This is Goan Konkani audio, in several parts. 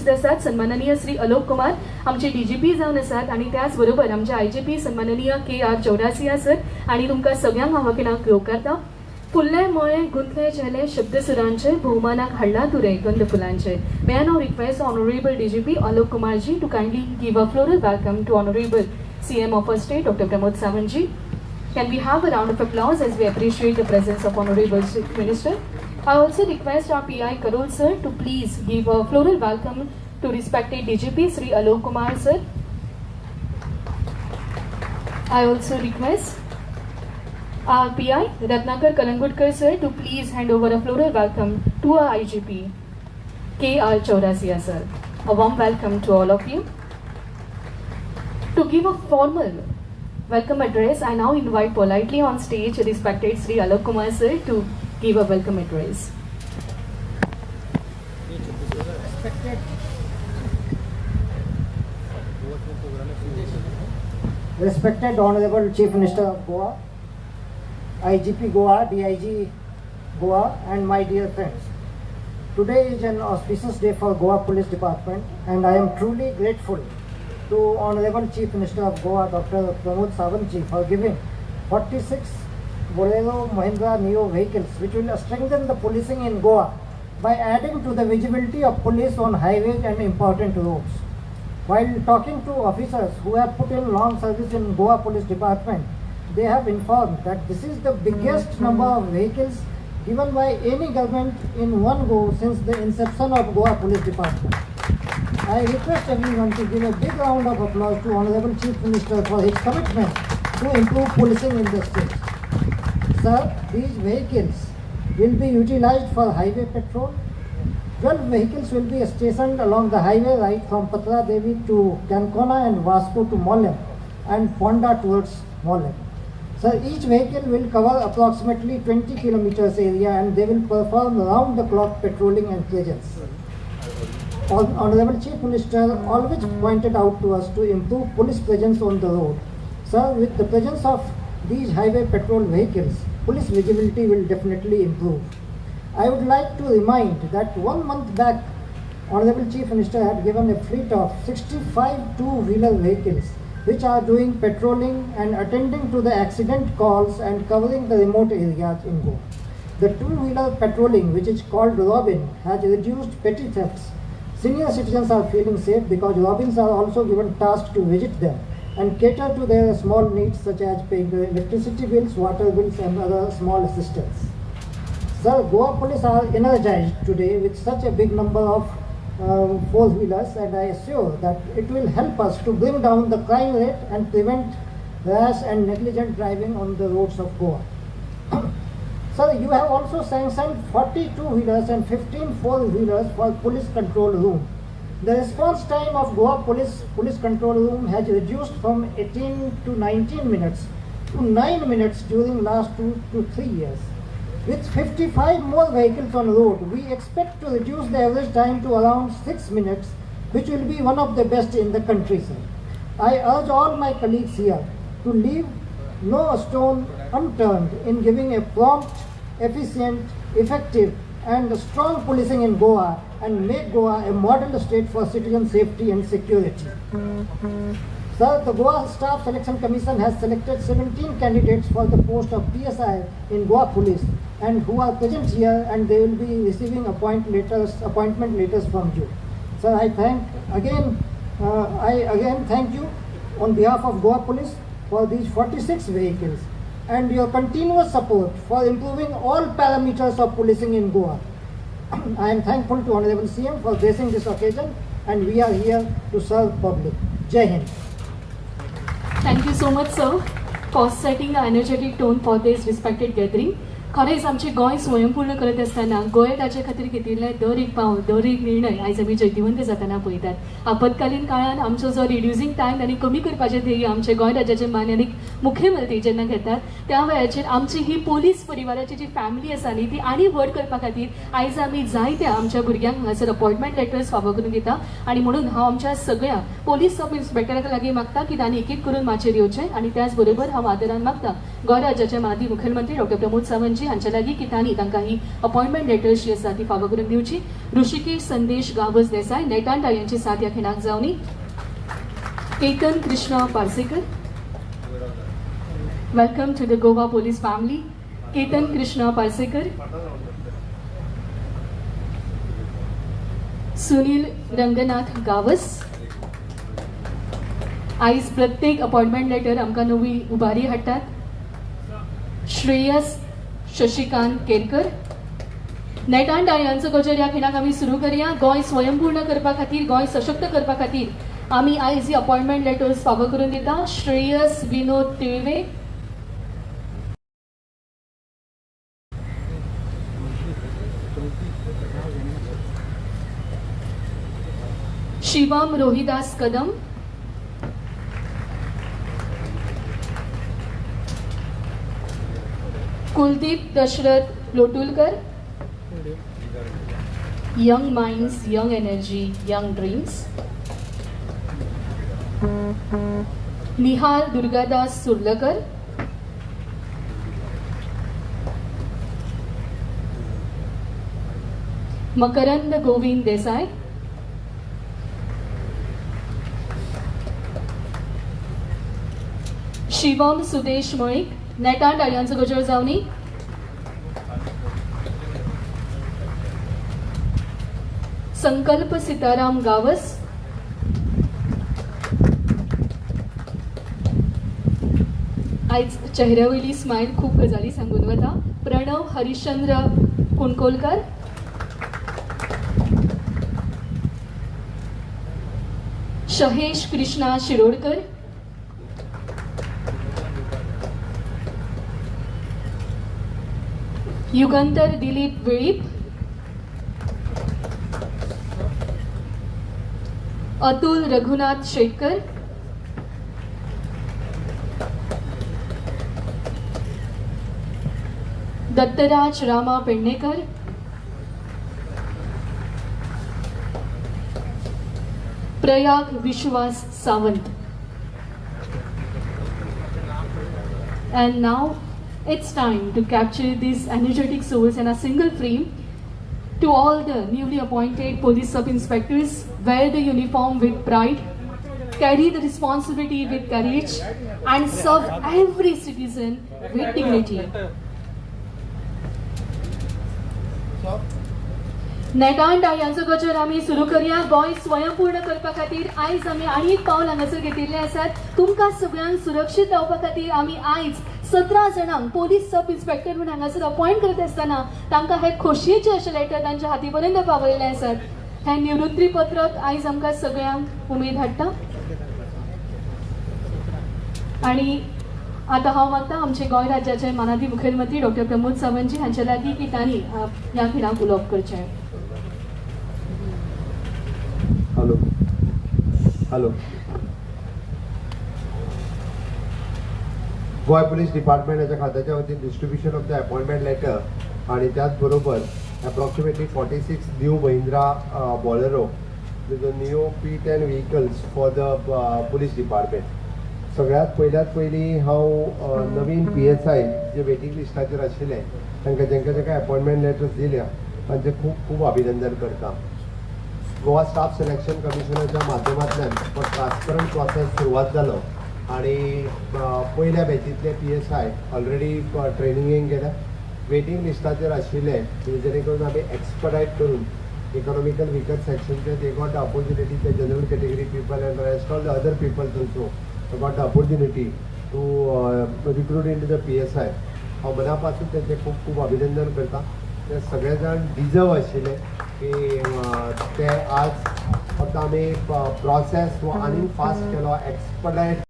उपस्थित आसात सन्माननीय श्री अलोक कुमार, आमचे डीजीपी जावन आसात आनी त्याच बरोबर आमचे आयजीपी सन्माननीय के आर चौरासिया सर आनी तुमकां सगळ्यांक हांव किनाक येवकारता. फुल्ले मळे गुंतले झेले शब्दसुरांचे, भोवमानाक हाडला तुरे गंध फुलांचे. May I now request honourable DGP Alok Kumar ji to kindly give a floral welcome to honourable CM of our state Doctor Pramod Sawant ji. Can we have a round of applause as we appreciate the presence of Honorable Chief Minister? I also request our PI Karol sir to please give a floral welcome to respected DGP Sri Alok Kumar sir. I also request our PI Ratnakar Kalangutkar sir to please hand over a floral welcome to our IGP K.R. Chaurasia sir. A warm welcome to all of you. To give a formal welcome address, I now invite politely on stage respected Sri Alok Kumar sir to give a welcome address. Respected Honorable Chief Minister of Goa, IGP Goa, DIG Goa, and my dear friends. Today is an auspicious day for Goa Police Department, and I am truly grateful to Honorable Chief Minister of Goa, Dr. Pramod Sawant ji, for giving 46 Bolero Mahindra Neo vehicles, which will strengthen the policing in Goa by adding to the visibility of police on highways and important roads. While talking to officers who have put in long service in Goa Police Department, they have informed that this is the biggest number of vehicles given by any government in one go since the inception of Goa Police Department. I request everyone to give a big round of applause to Honorable Chief Minister for his commitment to improve policing in the state. Sir, these vehicles will be utilized for highway patrol. 12 vehicles will be stationed along the highway right from Patra Devi to Cancona and Vasco to Mollem and Ponda towards Mollem. Sir, each vehicle will cover approximately 20 kilometers area and they will perform round-the-clock patrolling and presence. Honorable Chief Minister always pointed out to us to improve police presence on the road. Sir, with the presence of these highway patrol vehicles, police visibility will definitely improve. I would like to remind that 1 month back, Honorable Chief Minister had given a fleet of 65 two-wheeler vehicles which are doing patrolling and attending to the accident calls and covering the remote areas in Goa. The two-wheeler patrolling, which is called Robin, has reduced petty thefts. Senior citizens are feeling safe because Robins are also given tasks to visit them and cater to their small needs such as paying the electricity bills, water bills and other small assistance. Sir, Goa police are energized today with such a big number of four-wheelers, and I assure that it will help us to bring down the crime rate and prevent rash and negligent driving on the roads of Goa. Sir, you have also sanctioned 40 two-wheelers and 15 four-wheelers for police control room. The response time of Goa police control room has reduced from 18 to 19 minutes to 9 minutes during last 2 to 3 years. With 55 more vehicles on road, we expect to reduce the average time to around 6 minutes, which will be one of the best in the country, sir. I urge all my colleagues here to leave no stone unturned in giving a prompt, efficient, effective and strong policing in Goa and make Goa a model state for citizen safety and security. Sir, the Goa Staff Selection Commission has selected 17 candidates for the post of PSI in Goa Police and who are present here, and they will be receiving appointment letters from you. Sir, I again thank you on behalf of Goa Police for these 46 vehicles and your continuous support for improving all parameters of policing in Goa. I am thankful to Honorable CM for gracing this occasion, and we are here to serve public. Jai Hind. Thank you so much, sir, for setting the energetic tone for this respected gathering. खरेंच आमचें गोंय स्वयंपूर्ण करत आसतना गोंय ताचे खातीर घेतिल्ले दर एक पावल, दर एक निर्णय आयज आमी जैतिवंत जातना पळयतात. आपत्कालीन काळान आमचो जो रिड्युसींग टायम आनी कमी करपाचें ध्येय आमचे गोंय राज्याचे माननीय मुख्यमंत्री जेन्ना घेतात त्या वेळाचेर आमची ही पोलीस परिवाराची जी फॅमिली आसा न्ही ती आनी व्हड करपा खातीर आयज आमी जायत्या आमच्या भुरग्यांक हांगासर अपॉयंटमेंट लेटर्स फावो करून दिता. आनी म्हणून हांव आमच्या सगळ्या पोलीस सब इन्स्पेक्टरा लागीं मागता की तांणी एक एक करून माचयेर येवचें. आनी त्याच बरोबर हांव आदरान मागता गोंय राज्याचे माजी मुखेलमंत्री डॉक्टर प्रमोद सावंत जी सावंतजी हांच्या लागीं की तांणी तांकां ही अपॉयंटमेंट लेटर्स जी आसा ती फावो करून दिवची. ऋषिकेश संदेश गावस देसाय, नेटान टाळयांची साथ ह्या खिणाक जावनी. Ketan Krishna Parsekar, welcome to the Goa police family. Ketan Krishna Parsekar, Sunil Ranganath Gawas. आयज प्रत्येक अपॉयंटमेंट लेटर आमकां नवी उबारी हाडटात. श्रेयस शशिकांत केरकर. नेटान टाळयांचो गजर ह्या खिणाक आमी सुरू करया. गोंय स्वयंपूर्ण करपा खातीर, गोंय सशक्त करपा खातीर आमी आयज ही अपॉयंटमेंट लेटर्स फावो करून दिता. श्रेयस विनोद Tilve, Shivam Rohidas Kadam, Kuldeep Dasharath Lotulkar. Young minds, young energy, young dreams. Nihal Durgadas Surlakar, Makarand Govind Desai, Shivam Sudesh Malik. नेटान टाळयांचो गजर जावनी. संकल्प सीताराम गावस, आयज चेहऱ्या वयली स्मायल खूब गजाली सांगून वता. प्रणव हरिश्चंद्र कुणकोलकर, शहेश कृष्णा शिरोडकर, युगंतर दिलीप वेळीप, अतुल रघुनाथ शेटकर, दत्तराज रामा Pednekar, Prayag Vishwas Sawant. And now it's time to capture these energetic souls in a single frame. To all the newly appointed police sub-inspectors, wear the uniform with pride, carry the responsibility with courage, and serve every citizen with dignity. नेटान टाळयांचो गजर आमी सुरू करया. गोंय स्वयंपूर्ण करपा खातीर आयज आमी आनी एक पावल हांगासर घेतिल्लें आसात. तुमकां सगळ्यांक सुरक्षीत रावपा खातीर आमी आयज 17 जाणांक पोलीस सब इन्स्पेक्टर म्हूण हांगासर अपॉयंट करता आसतना तांकां हे खोशयेचें अशें लेटर तांच्या हाती पर्यंत पावयल्लें आसात. हें निवृत्ती पत्रक आयज आमकां सगळ्यांक उमेद हाडटा. आनी आतां हांव मागता आमचे गोंय राज्याचे मानादी मुखेलमंत्री डॉक्टर प्रमोद सावंतजी हांचे लागीं की तांणी ह्या खिणाक उलोवप करचें. Hello hello. Goa police डिपार्टमेंटाच्या खात्याच्या वतीन distribution of the appointment letter आणि त्याचबरोबर approximately 46 new Mahindra Bolero with new P10 vehicles for the police department. सगळ्यात पयल्यात पयलीं हांव नवीन PSI जे वेटींग लिस्टाचेर आशिल्ले तांकां जेंकां जेंकां अपॉयंटमेंट लेटर्स दिल्या तांचें खूब खूब अभिनंदन करता. गोवा स्टाफ सिलेक्शन कमिशनाच्या माध्यमांतल्यान हो ट्रान्सपरंट प्रोसेस सुरवात जालो आनी पयल्या बॅचींतले PSI already ट्रेनिंगेक गेल्या. वेटींग लिस्टाचेर आशिल्ले जेणे करून आमी एक्सपडायट करून इकॉनॉमिकल विकर सेक्शनचे they got the opportunity, the general category people and rest all the other peoples also got the opportunity to recruit into the PSI. हांव मना पासून तेंचें खूब खूब अभिनंदन करता. ते सगळे जाण डिजर्व आशिल्ले की ते आज फक्त आमी प्रोसेस हो आनी फास्ट केलो, एक्सपडायट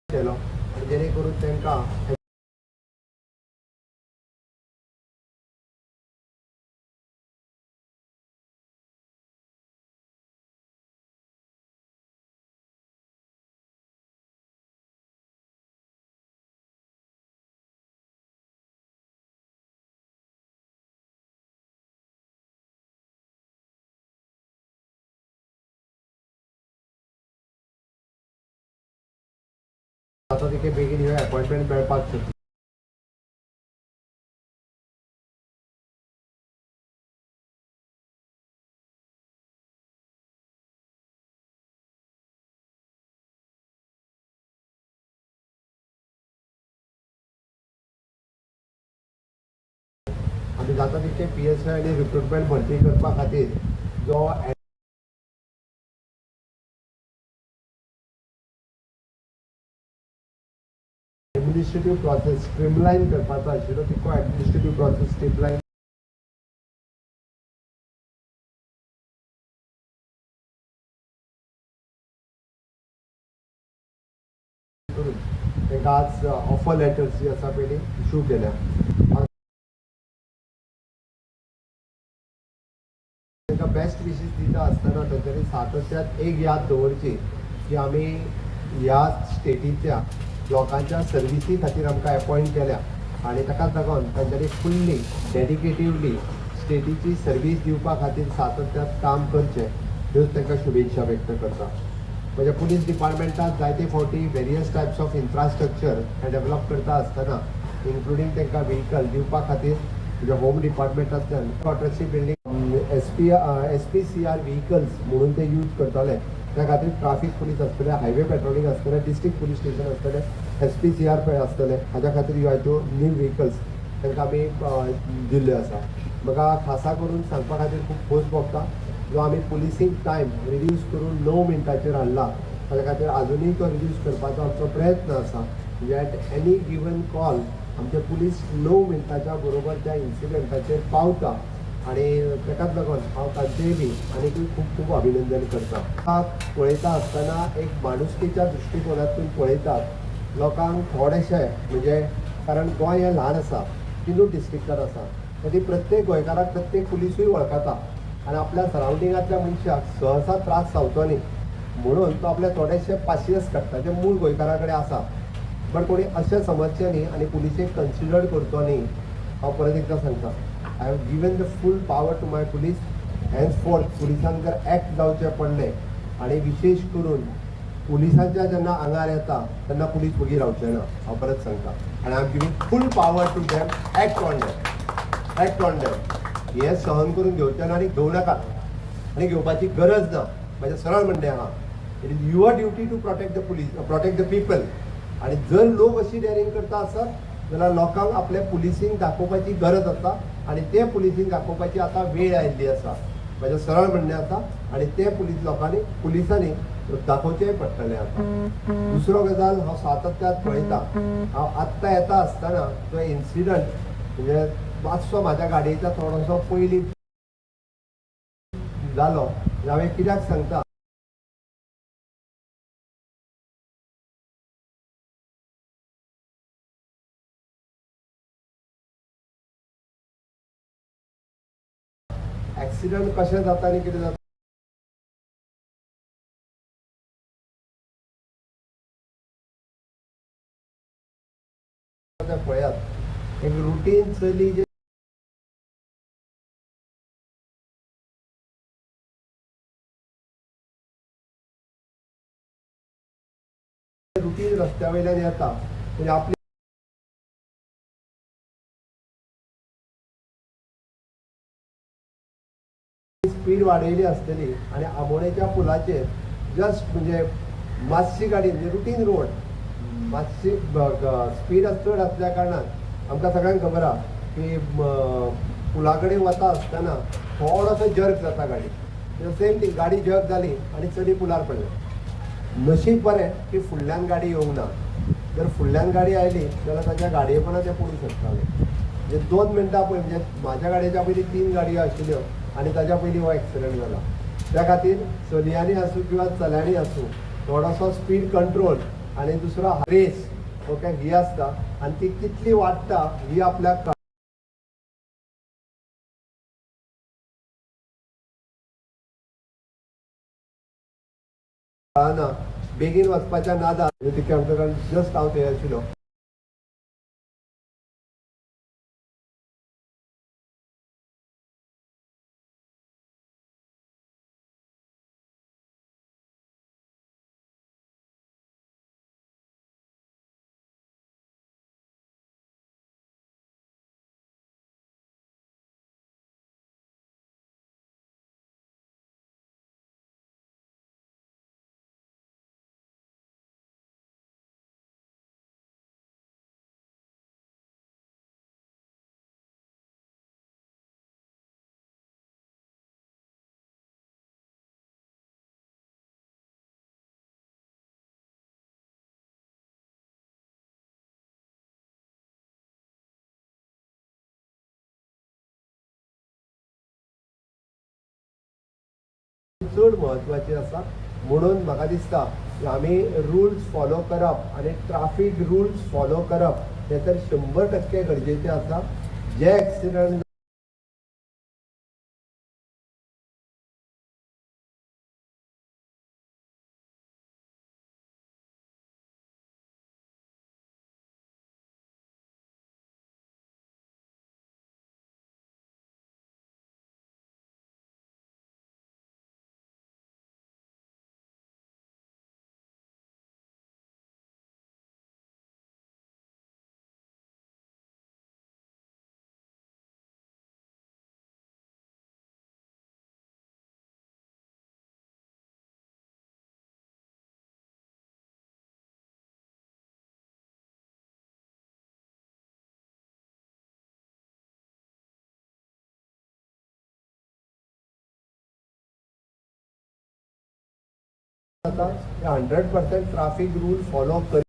केलो जेणे करून तांकां जाता तितके बेगीन ह्यो अपॉयंटमेंट मेळपाक शकता. आनी जाता तितके PSI आनी रिक्रुटमेंट भरती करपा खातीर जो एडमिनिस्ट्रेटीव प्रोसेस स्ट्रीमलायन करपाचो आशिल्लो तितको एडमिनिस्ट्रेटीव प्रोसेस स्ट्रीमलायन करून तांकां आज ऑफर लेटर्स जी आसा पयलीं इशू केल्या. तांकां बेस्ट विशीस दिता आसतना तांच्यांनी सातत्यात एक याद दवरची की आमी ह्या स्टेटीच्या लोकांच्या सर्विसी खातीर आमकां एपॉयंट केल्या आनी ताकाच लागून तांच्यांनी फुल्ली डेडिकेटिवली स्टेटीची सर्वीस दिवपा खातीर सातत्यात काम करचें ह्योच तांकां शुभेच्छा व्यक्त करता. म्हज्या पुलीस डिपार्टमेंटात जायते फावटी वेरियस टायप्स ऑफ इन्फ्रास्ट्रक्चर हे डेवलप करता आसतना इन्क्लुडींग तांकां व्हिकल दिवपा खातीर म्हज्या होम डिपार्टमेंटांतल्यान क्वार्टर्सी बिल्डींग SPCR vehicles म्हणून ते यूज करताले. त्या खातीर ट्राफीक पुलीस आसतले, हायवे पेट्रोलिंग आसतले, डिस्ट्रिक्ट पुलीस स्टेशन आसतले, SPCR आसतले. हाज्या खातीर ह्यो न्यू व्हिकल्स तांकां आमी दिल्ल्यो आसा. म्हाका खासा करून सांगपा खातीर खूब खोस भोगता जो आमी पुलिसींग टायम रिड्यूस करून 9 मिनटांचेर हाडला ताच्या खातीर आजुनूय तो रिड्यूस करपाचो आमचो प्रयत्न आसा. म्हणजे एट एनी गिवन कॉल आमचे पुलीस 9 मिनटाच्या बरोबर त्या इन्सिडंटाचेर पावता आनी ताकाच लागून हांव तांचेय बी आनीकूय खूब खूब अभिनंदन करता. पळयता आसतना एक माणुसकीच्या दृश्टिकोनातून पळयतात लोकांक थोडेशे म्हणजे कारण गोंय हें ल्हान आसा, 3 डिस्ट्रिक्टार आसा, खातीर प्रत्येक गोंयकाराक प्रत्येक पुलिसूय वळखता आनी आपल्या सरावंडिंगांतल्या मनशाक सहसा त्रास जावचो न्ही म्हणून तो आपल्या थोडेशे पासियस काडटा जे मूळ गोंयकारा कडेन आसा. बट कोणी अशें समजचें न्ही आनी पुलिसेक कन्सिडर करचो न्ही. हांव परत एकदां सांगता, I have given the full power to my police. Henceforth पुलिसांक जर एक्ट जावचें पडलें आनी विशेश करून पुलिसांच्या जेन्ना आंगार येता तेन्ना पुलीस वगी रावचे ना. हांव परत सांगता आनी I am giving full power to them, act on them, act on them. हें सहन करून घेवचें ना आनी घेवं नाकात आनी घेवपाची गरज ना. म्हजें सरळ म्हणणें आहा, it is your duty to protect the police, protect the people. आनी जर लोक अशी डेअरींग करता आसत जाल्यार लोकांक आपलें पुलिसींग दाखोवपाची गरज आसा आनी तें पुलिसींग दाखोवपाची आतां वेळ आयिल्ली आसा. म्हजें सरळ म्हणणें आसा आनी तें पुलीस लोकांनी पुलिसांनी दाखोवचेंय पडटलें आतां. दुसरो गजाल हांव सातत्यात पळयता, हांव आत्तां येता आसतना जो इन्सिडंट म्हणजे मातसो म्हाज्या गाडयेच्या थोडोसो पयलीं जालो. हांवें कित्याक सांगता, एक्सिडंट कशें जाता आनी कितें जाता तें पळयात. एक रुटीन चली जे रुटीन रस्त्या वयल्यान येता म्हणजे आपली स्पीड वाडयली आसतली आनी आमोणेच्या पुलाचेर जस्ट म्हणजे मातशी गाडी म्हणजे रुटीन रोड मातशी स्पीड चड आसल्या कारणान आमकां सगळ्यांक खबर आहा की पुला कडेन वता आसतना थोडोसो जर्क जाता गाडी. सेम थींग, गाडी जर्क जाली आनी चली पुलार पडलें. नशीब बरें की फुडल्यान गाडी येवंक ना. जर फुडल्यान गाडी आयली जाल्यार ताच्या गाडये पण ते पडूंक शकताले. म्हणजे 2 मिनटां पळय म्हणजे म्हाज्या गाडयेच्या पयलीं 3 गाडयो आशिल्ल्यो आनी ताच्या पयलीं हो एक्सिडंट जाला. त्या खातीर चलयांनी आसूं किंवा चल्यांनी आसूं थोडोसो स्पीड कंट्रोल आनी दुसरो रेस ओके ही आसता आनी ती कितली वाडटा ही आपल्याक कळना. बेगीन वचपाच्या नादान तितकें आमच्या जस्ट हांव थंय आशिल्लो. चड म्हत्वाची आसा. म्हणून म्हाका दिसता आमी रुल्स फॉलो करप आनी ट्राफीक रुल्स फॉलो करप हें तर 100% गरजेचें आसा. जे एक्सिडंट जाता 100% ट्राफीक रूल फॉलो कर.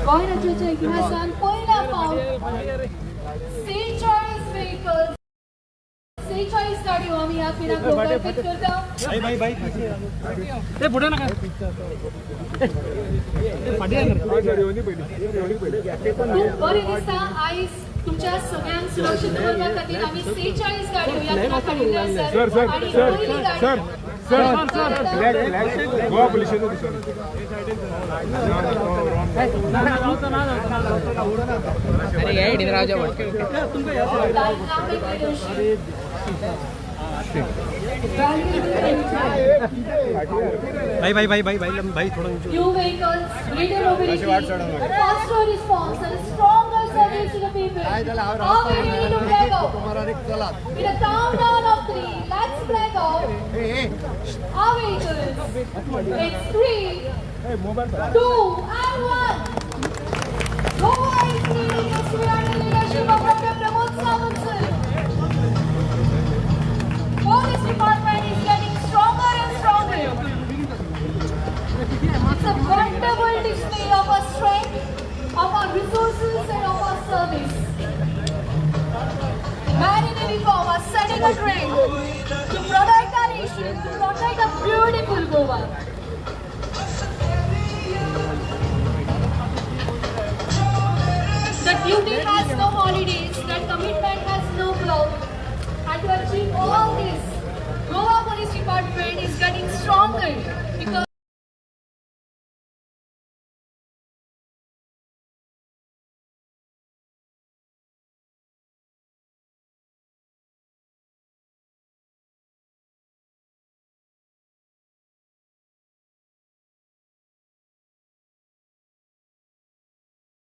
गोंय राज्याच्या इतिहासात पहिला पावट 46 व्हेकल 46 गाडयो आमी ह्या खिणाक लोकार्पीत करता. खूब बरें दिसता आयज तुमच्या सगळ्यांक सुरक्षीत दवरपा खातीर आमी 46 गाडयो ह्या खिणाक हाडिल्ल्यो आसात आनी पयली गाडी Sir, Goa police. Dynamic leadership. भाई भाई भाई भाई भाई भाई थोड़ा New vehicles, greater mobility, faster response and stronger service to the people. Are we ready to flag off? With a countdown of 3, let's flag off our vehicles. It's 3, 2 and 1. Goa is leading its way under the leadership of Dr. Pramod Sawant sir. Police department is getting stronger and stronger. It's a wonderful display of our strength, of our resources and of our service. Men in uniform are setting a trend to protect our nation, to protect a beautiful Goa. The duty has no holidays, that commitment has no clock. And to achieve all this, Goa Police Department is getting stronger.